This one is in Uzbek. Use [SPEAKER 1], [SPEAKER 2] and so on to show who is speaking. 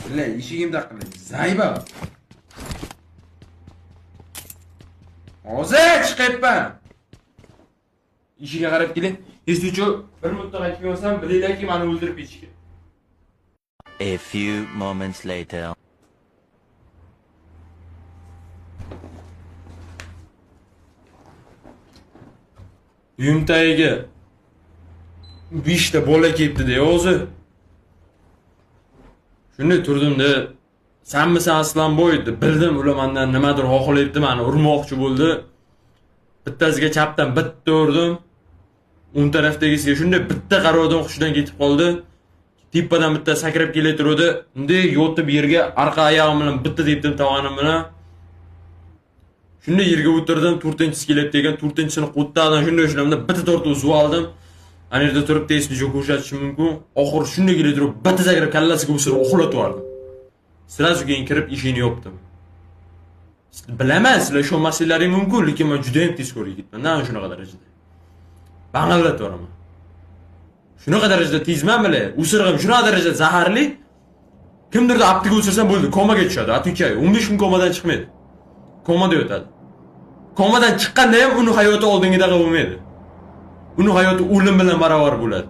[SPEAKER 1] Бля, eshigim taqillaydi. Заебал. Hozir chiqyapman. Eshigiga qarab keling. Eshituvchi bir muddat qaytib kelmasam, bilinglarki, meni o'ldirib ketishgan.
[SPEAKER 2] A few moments later.
[SPEAKER 1] Uyim tagiga 5 ta bola kelibdi-da o'zi. Shunday turdim-da, sanmisan Aslanboy deb bildim, ular mendan nimadir xohlayapti, meni urmoqchi bo'ldi. Bittasiga chapdan bitta urdim. O'ng tarafdagisiga shunday bitta qarovdim, hushidan ketib qoldi. Tepadan bitta sakrab kelaturdi. Bunday yotib yerga orqa oyog'im bilan bitta tepdim tovonim bilan. Shunday yerga o'tirdim, to'rtinchisi kelyapti ekan, to'rtinchisini qo'ttadan shunday ushlamda bitta tortib uzib oldim. Ana yerda turib tez video ko'rsatishim mumkin. Oxiri shunday kelib turib bitta sakrab kallasiga o'sirib uxlatib yubordim. Sразу keyin kirib eshikni yopdim. Bilaman, sizlar ishonmasliklaring mumkin, lekin men juda ham tezkor yigitman, ana shunaqa darajada. Bang'illatib yuboraman. Shunaqa darajada tezman bile, o'sirg'im shunaqa darajada zaharli. Kimdirda aptiga o'sirsam bo'ldi, komaga tushadi, отвечаю. 15 kun komadan chiqmaydi. Komada yotadi. Komadan chiqqanda ham uni hayoti oldingidaqa bo'lmaydi. Uni hayoti o'lim bilan barobar bo'ladi.